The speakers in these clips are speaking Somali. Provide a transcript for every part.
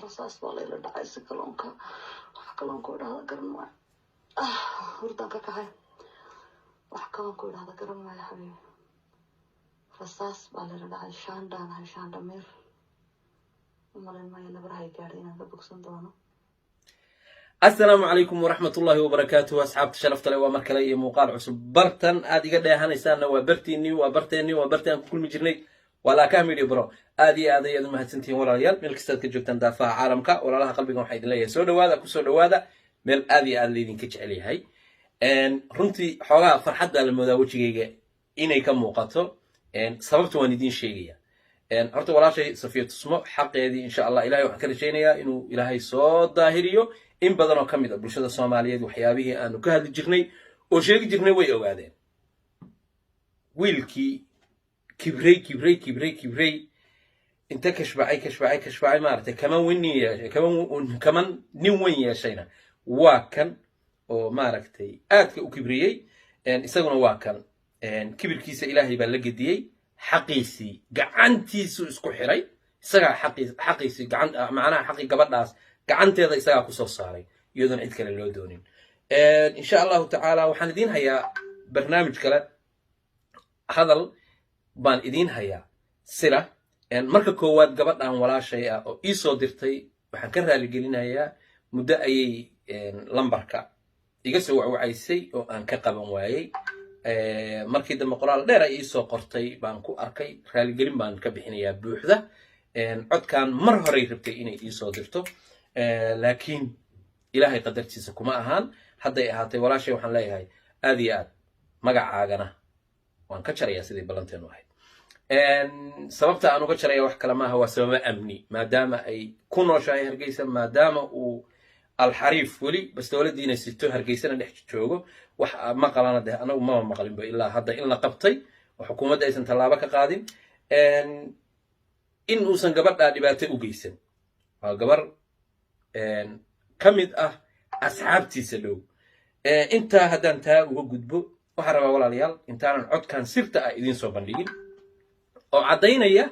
Rasaas baa layla dhacay si kaloonka wax kaloonku idhahda garan maayo. Hurdaan ka kacay, wax kaloonku idhahda garan maayo. Xabiibi, rasaas baa layla dhacay. Shaandhaan ahay, shaandhamiir. Umalayn maayo nabarahay gaadhay inaan ka bogsan doono. Asalaamu calaykum waraxmatullaahi wabarakaatuhu. Asxaabta sharafta leh, waa mar kale iyo muuqaal cusub. Bartan aad iga dheehanaysaanna waa bartiinnii, waa barteennii, waa bartii aan ku kulmi jirnay, waa Laakaha Media Bro. Aad iyo aad ayaad u mahadsantihiin, walaalayaal, meel kastaad ka joogtaan daafaha caalamka. Walaalaha qalbigan waxaa idin leeyahay soo dhawaada, kusoo dhawaada meel aad iyo aad laydinka jecel yahay. Runtii xoogaha farxadda la moodaa wejigayga inay ka muuqato. Sababta waan idiin sheegaya. Horta walaashay Safiya Tusmo xaqeedii, insha Allah, ilahay waxaan ka rajaynayaa inuu Ilaahay soo daahiriyo. In badan oo ka mid a bulshada Soomaaliyeed waxyaabihii aanu ka hadli jirnay oo sheegi jirnay way ogaadeen. Wiilkii kibray, kibray, kibray, kibray, inta kashbacay, kashbacay, kashbacay, maaragtay, kaman weyn yeeshay, kaman nin weyn yeeshayna waa kan oo maaragtay aadka u kibriyey. Isaguna waa kan kibirkiisa Ilaahay baa la gediyey. Xaqiisii gacantiisu isku xiray isagaa xaqiisii gacan, macnaha xaqii gabadhaas gacanteeda isagaa kusoo saaray, iyadoon cid kale loo doonin. Insha Allahu tacaala waxaan idiin hayaa barnaamij kale, hadal baan idiin hayaa sila. Marka koowaad, gabadhan walaashay ah oo ii soo dirtay waxaan ka raaligelinayaa. Muddo ayay lambarka iga soo wacwacaysay oo aan ka qaban waayey. Markii dambe qoraal dheer ay iisoo qortay baan ku arkay. Raaligelin baan ka bixinayaa buuxda. Codkan mar horey rabtay inay iisoo dirto, laakiin Ilaahay qadartiisa kuma ahaan. Hadday ahaatay, walaashay waxaan leeyahay aad iyo aad. Magacaagana waan ka jarayaa sidii ballanteenu ahayd. Sababta aan uga jaraya wax kale maaha, waa sababo amni, maadaama ay ku nooshahay Hargeysa, maadaama uu Alxariif weli bas dowladdiina sito, Hargeysana dhex joogo. Wax maqalana deh anagu mama maqlinba ilaa hadda in la qabtay oo xukuumadda aysan tallaabo ka qaadin, in uusan gabadhaa dhibaato u geysan. Waa gabar ka mid ah asxaabtiisa dhow. Intaa haddaan taa uga gudbo, waxaan rabaa, walaalayaal, intaanan codkan sirta ah idiin soo bandhigin oo caddaynaya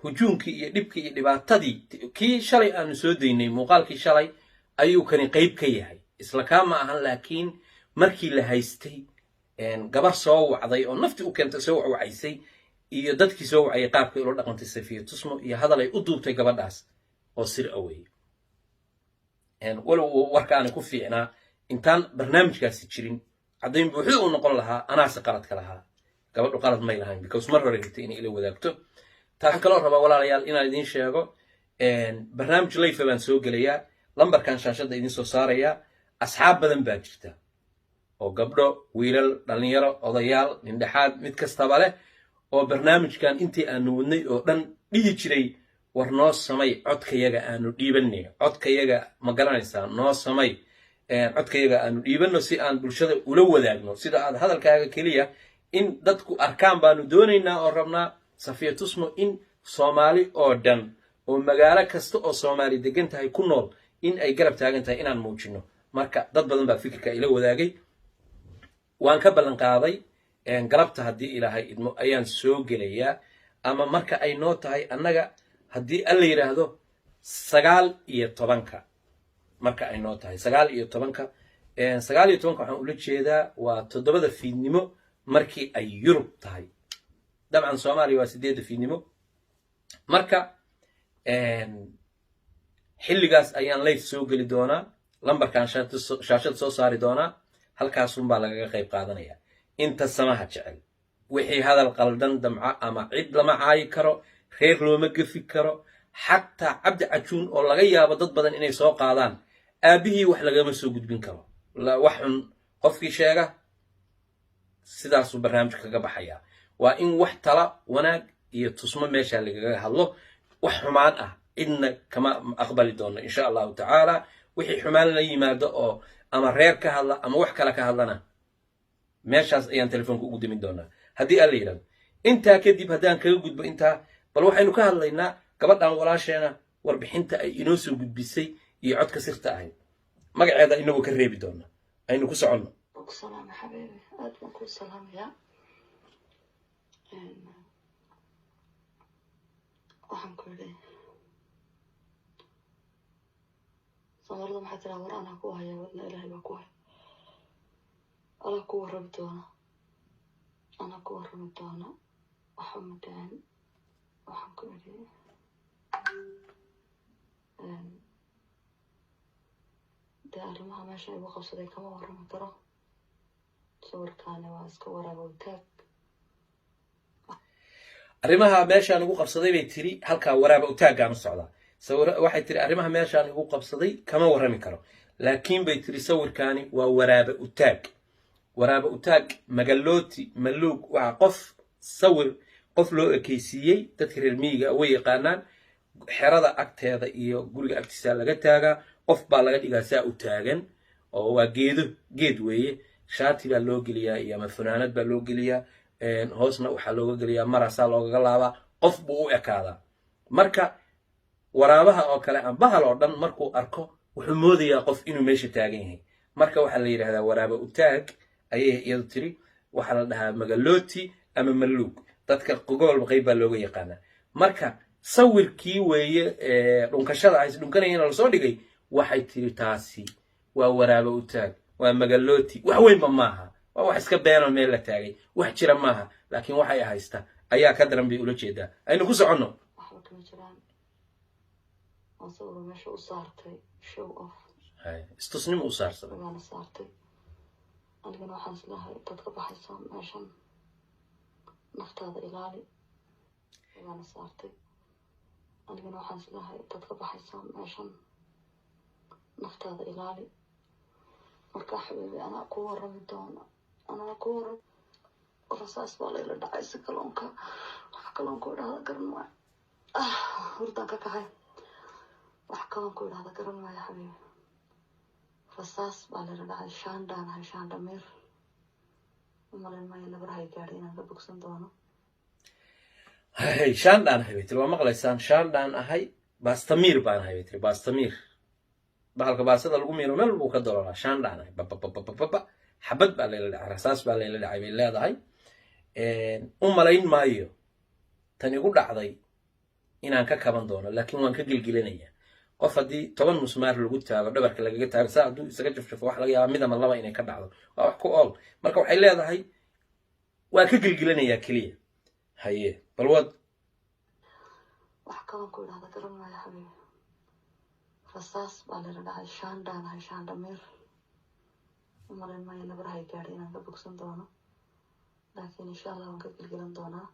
hujuumkii iyo dhibkii iyo dhibaatadii kii shalay aanu soo daynay, muuqaalkii shalay ayuu kani qayb ka yahay. Isla kaa ma ahan, laakiin markii la haystay gabar soo wacday oo nafti u keentay, soo wacwacaysay, iyo dadkii soo wacayay qaabkay ula dhaqantay Safiya Tusmo iyo hadal ay u duubtay gabadhaas oo sir aweye. Walow warkaani ku fiicnaa intaan barnaamijkaasi jirin caddayn buuxda uu noqon lahaa, anaase qaladka lahaa, gabadhu qalad may lahayn, because mar hore rabtay inay ila wadaagto. Taan kaloo rabaa, walaalayaal, inaan idiin sheego, barnaamij live baan soo gelayaa, lambarkan shaashadda idiin soo saarayaa. Asxaab badan baa jirta oo gabdho, wiilal, dhallinyaro, odayaal, nindhexaad, mid kastaba leh, oo barnaamijkan intii aanu wadnay oo dhan dhihi jiray: "War noo samay codkayaga aanu dhiibanay, codkayaga ma garanaysaa, noo samay codkayaga aanu dhiibanno si aan bulshada ula wadaagno sida aad hadalkaaga keliya in dadku arkaan baanu doonaynaa oo rabnaa Safiya Tusmo in Soomaali oo dhan oo magaalo kasta oo Soomaali degan tahay ku nool in ay garab taagan tahay inaan muujino." Marka dad badan baa fikirka ila wadaagay. Waan ka ballan qaaday, galabta haddii Ilaahay idmo ayaan soo gelayaa, ama marka ay noo tahay annaga, haddii Alla yidhaahdo, 19-ka. Marka ay noo tahay 19-ka, 19-ka waxaan ula jeedaa waa 7-da fiidnimo markii ay Yurub tahay. Dabcan Soomaaliya waa 8-da fiidnimo. Marka xilligaas ayaan live soo geli doonaa, lambarkan shaashad soo saari doonaa, halkaasunbaa lagaga qayb qaadanaya. Inta samaha jecel, wixii hadal qaldan damca ama cid lama caayi karo, reer looma gefi karo, xataa Cabdi Cajuun oo laga yaabo dad badan inay soo qaadaan aabbihii wax lagama soo gudbin karo. Wax xun qofkii sheega sidaasuu barnaamijka kaga baxayaa. Waa in wax tala, wanaag iyo tusmo meesha lagaga hadlo. Wax xumaan ah cidna kama aqbali doono, insha Allahu tacaala. Wixii xumaan la yimaado oo ama reer ka hadla ama wax kale ka hadlana, meeshaas ayaan telefoonka ugu damin doonaa, haddii Alla yidhahdo. Intaa kadib haddaan kaga gudbo intaa, bal waxaynu ka hadlaynaa gabadhan walaasheena warbixinta ay inoo soo gudbisay iyo codka sirta ahayd. Magaceeda inagoo ka reebi doona, aynu ku soconno. Waan ku salaamay, xabiibi, aad baan kuu salaamayaa. Waxaan ku idhi Soomaalida maxay tiraa? War anaa ku haya, wadna Ilaahay baa ku haya. Anaa ku warrami doona, anaa ku warrami doona. Waxa ma dhicin. Waxaan ku idhi, dee arrimaha meesha igu qabsaday kama warrami karo. Sawirkaani waa iska waraabowtaag. Arrimaha meeshaan igu qabsaday, bay tiri, halkaa waraaba utaaggaan u socdaa. Sawir, waxay tiri, arrimaha meeshaan igu qabsaday kama warrami karo, laakiin, bay tiri, sawirkaani waa waraaba utaag. Waraaba utaag, magalooti, maluug, waa qof sawir qof loo ekeysiiyey. Dadka reer miyiga way yaqaanaan. Xerada agteeda iyo guriga agtiisa laga taagaa. Qof baa laga dhigaa saa u taagan, oo waa geedo, geed weeye. Shaati baa loo geliyaa iyo ama funaanad baa loo geliyaa, hoosna waxaa looga geliyaa marasaa loogaga laabaa. Qof buu u ekaadaa. Marka waraabaha oo kale ama bahal oo dhan markuu arko, wuxuu moodayaa qof inuu meesha taagan yahay. Marka waxaa la yidhahdaa waraaba utaag, ayay iyadu tiri. Waxaa la dhahaa magalooti ama maluug. Dadka gobolba qayb baa looga yaqaanaa. Marka sawirkii weeye dhunkashada ays dhunkanayana lasoo dhigay. Waxay tiri taasi waa waraaba utaag, waa magalooti, wax weynba maaha, waa wax iska beenoo meel la taagay, wax jira maaha, laakiin waxay haysta ayaa ka daran, bay ula jeedaa. Aynu ku soconno. Waxba kama jiraan. Waan sawir meesha u saartay, show off. Istusnimo u saarsaday. Waana saartay. Anigana waxaan islahay, intaad ka baxaysaa meeshan, naftaada ilaali. Waana saartay. Anigana waxaan islahay, intaad ka baxaysaa meeshan, naftaada ilaali. Marka xabiibi, anaa ku warrami doona, anaa ku warrami. Rasaas baa layla dhacay. Si kaloonka wax kaloon ku idhahda garan maayo. Ah, hurdaan ka kacay. Wax kaloon ku idhahda garan maayo, xabiibi. Rasaas baa layla dhacay. Shaandhaan ahay, shaandhamiir. Umalayn maayo nabarhay gaadhay inaan ka bogsan doono. Hay, shaandhaan ahay, bay tiri. Waa maqlaysaan, shaandhaan ahay, baastamiir baan ahay, bay tiri. Baastamiir, bahalka baastada lagu miiro, meel buu ka daloolaa. Shaandhaan ahay, babababababa, xabad baa layla dhacay, rasaas baa layla dhacay, bay leedahay. U malayn maayo tan igu dhacday inaan ka kaban doono, laakiin waan ka gelgelinaya. Qof haddii 10 musmaar lagu taago, dhabarka lagaga taago, saa hadduu isaga jafjafo, waxa laga yaabaa mid ama laba inay ka dhacdo. Waa wax ku ool. Marka waxay leedahay waa ka gelgelinayaa keliya. Haye, bal wad. Wax kaloon ku idhahda garan maayo, xabiibi. Rasaas baa layla dhacay. Shaandhaan ahay, shaandhamiir. Umalayn maayo nabarhay gaadhay inaan ka bogsan doono, laakiin insha Allah waan ka gelgelan doonaa.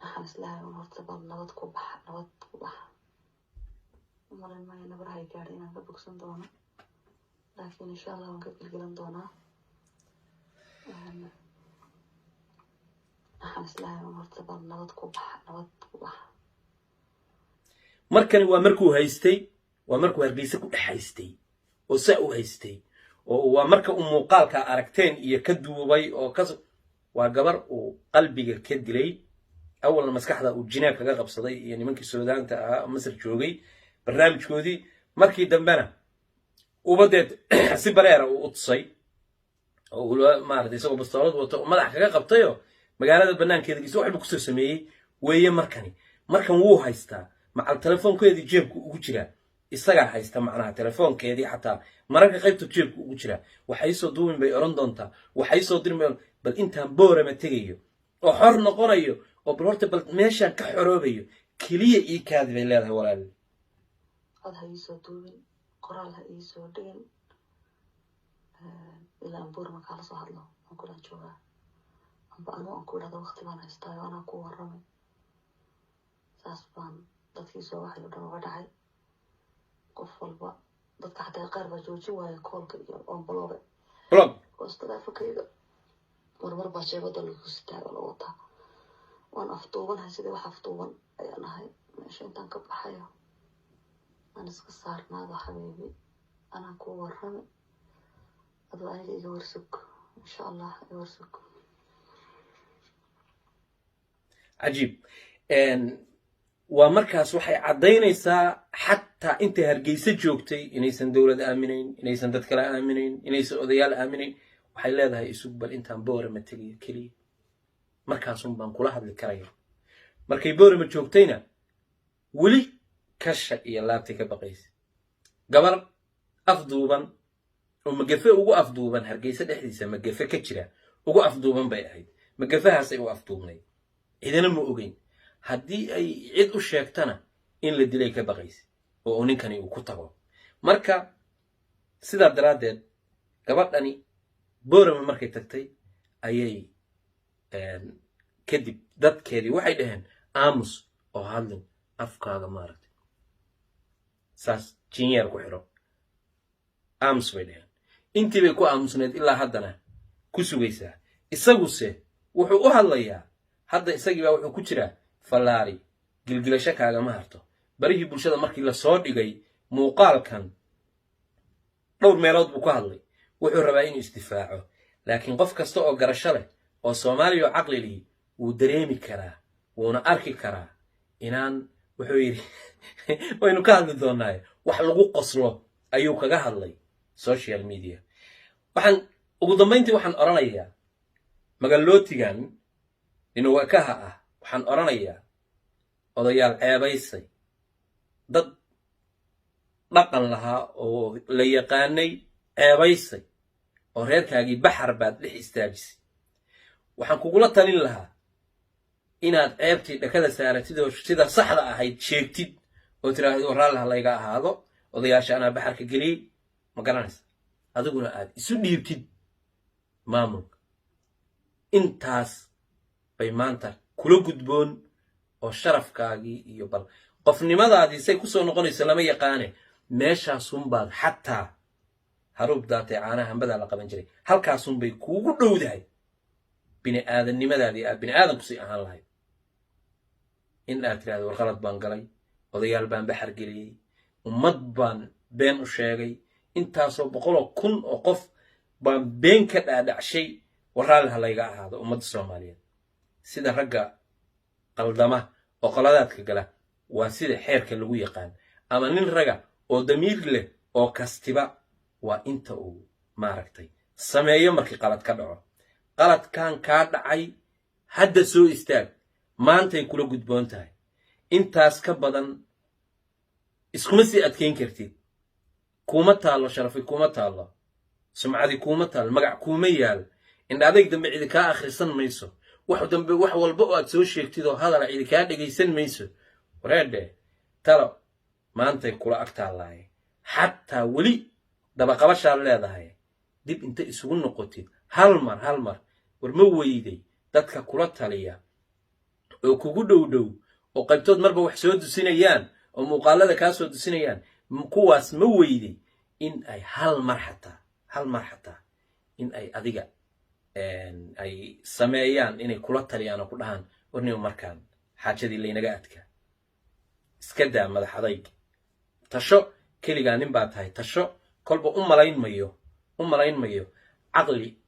Waxaan islahay un horta bal nabad ku baxa, nabad ku baxa. Umalayn maayo nabarhay gaadhay inaan ka bogsan doono, laakiin insha Allah waan ka gelgelan doonaa. Waxaan islahay un horta bal nabad ku baxa, nabad ku baxa. Markani waa markuu haystay, waa markuu Hargeysa ku dhex haystay oo saa u haystay, oo waa marka uu muuqaalka aragteen iyo ka duubay oo ka waa gabar uu qalbiga ka dilay, awalna maskaxda uu jinaag kaga qabsaday iyo nimankii Suudaanta ahaa oo Masar joogay barnaamijkoodii. Markii dambena ubadeed si bareera uu u tusay oo uu maarata isagoo bastoolad wato oo madax kaga qabtayoo magaalada banaankeeda giisa waxba kusoo sameeyey weeye. Markani markan wuu haystaa, macal telefoonkeedii jeebku ugu jiraa. Isagaa haysta, macnaha telefoonkeedii xataa mararka qaybta jeebku ugu jiraa. Waxay soo duubin, bay odhan doontaa, waxay soo dirin bay, bal intaan Boorama tegayo oo xor noqonayo oo bal horta bal meeshaan ka xoroobayo keliya ii kaadi, bay leedahay, walaal. Cod ha iisoo duubin, qoraal ha iisoo dhigin ilaa aan Buurma kaala soo hadlo. Aan kulaan joogaa amba anuu aan ku idhahdo waqti baan haystaayo, anaa ku warramay. Saas baan dadkii soo waxay oo dhan uga dhacay. Qof walba, dadka xataa qaar baa joojin waaya call-ka iyo on block-ga. Block. Hoos teleefonkayga marmar baa jeebada lagu sitaa oo la wataa. Waan afduubanahay, sidii wax afduuban ayaan ahay. Meesha intaan ka baxayo aan iska saarnaado, xabiibi, anaa ku warrami. Adoo aniga iga warsug, insha Allah iga warsug. Cajiib waa. Markaas waxay caddaynaysaa xataa intay Hargeysa joogtay inaysan dowlad aaminayn, inaysan dad kale aaminayn, inaysan odayaal aaminayn. Waxay leedahay isug bal intaan Boorama tegayo keliya, markaasun baan kula hadli karaya. Markay Boorama joogtayna weli Kasha iyo laabtay ka baqaysa. Gabar afduuban oo magafe ugu afduuban, Hargeysa dhexdiisa magafe ka jira ugu afduuban bay ahayd. Magafahaasay u afduubnayd, cidina ma ogeyn. Haddii ay cid u sheegtana, in la dilay ka baqaysa oo uu ninkani uu ku tago. Marka sidaa daraaddeed gabadhani Boorama markay tagtay ayay kadib dadkeedii waxay dhaheen: "Aamus oo hadlin, afkaaga maaragtay saas jinyeer ku xidho, aamus," bay dhaheen. Intii bay ku aamusneed ilaa haddana ku sugaysaa. Isaguse wuxuu u hadlayaa hadda, isagii baa wuxuu ku jiraa fallaari gilgilasho kaagama harto. Barihii bulshada markii lasoo dhigay muuqaalkan, dhowr meelood buu ku hadlay. Wuxuu rabaa inuu isdifaaco, laakiin qof kasta oo garasho leh oo Soomaaliya oo caqli lihi wuu dareemi karaa, wuuna arki karaa inaan wuxuu yidhi waynu ka hadli doonnaaye. Wax lagu qoslo ayuu kaga hadlay social media. Waxaan ugu dambayntii waxaan odhanayaa magalootigan ninowakaha ah, waxaan odhanayaa odayaal ceebaysay, dad dhaqan lahaa oo la yaqaanay ceebaysay, oo reerkaagii Baxar baad dhex istaajisay. Waxaan kugula talin lahaa inaad ceebtii dhakada saaratid oo sida saxda ahayd sheegtid oo tiraahdo: "Raalli ha layga ahaado odayaasha, anaa Baxarka geliyey." Ma garanaysa, adiguna aad isu dhiibtid maamulka. Intaas bay maanta kula gudboon oo sharafkaagii iyo bal qofnimadaadii say kusoo noqonayso lama yaqaane. Meeshaasunbaad xataa haruub daatay, caanaha hambadaa la qaban jiray, halkaasunbay kuugu dhowdahay bini aadannimadaadii aad bini aadan kusii ahaan lahayd, in aad tidhahdo: "War, qalad baan galay, odayaal baan Baxar geliyey, ummad baan been u sheegay, intaasoo boqoloo kun oo qof baan been ka dhaadhacshay, warraalli ha layga ahaado ummadda Soomaaliyeed." Sida ragga qaldama oo qaladaadka gala waa sida xeerka lagu yaqaan, ama nin raga oo damiir leh oo kastiba waa inta uu maaragtay sameeyo markii qalad ka dhaco. Qaladkan kaa dhacay hadda soo istaag, maantay kula gudboon tahay. Intaas ka badan iskuma sii adkayn kartid. Kuuma taallo sharafi, kuuma taallo sumcadi, kuuma taallo magac, kuuma yaal indha adayg dambe. Cidi kaa akhrisan mayso wax dambe, wax walba oo aad soo sheegtid oo hadala cidi kaa dhegaysan mayso. Wareedhe, talo maantay kula ag taallaaye. Xataa weli dabaqabashaad leedahay, dib inta isugu noqotid hal mar, hal mar, war ma weyday dadka kula taliya oo kugu dhow dhow oo qaybtood marba wax soo dusinayaan oo muuqaalada kaa soo dusinayaan? Kuwaas ma weyday in ay hal mar xataa, hal mar xataa in ay adiga ay sameeyaan, inay kula taliyaan oo ku dhahaan: "Warnimo, markaan xaajadii laynaga adkaa, iska daa madax adayg, tasho, keligaa nin baa tahay, tasho." Kolba u malayn mayo caqli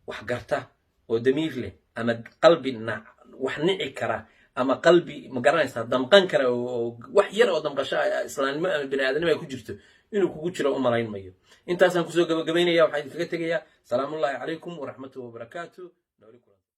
wax garta oo damiir leh ama qalbi wax nici kara ama qalbi, ma garanaysaa, damqan kara oo wax yar oo damqasho ah, islaamnimo ama bini aadanimo ay ku jirto inuu kugu jiro u malayn mayo. Intaasaan kusoo gabagabaynaya. Waxaan idinkaga tegayaa salaamullaahi calaykum waraxmatuhi wabarakaatu. Nooli kulan.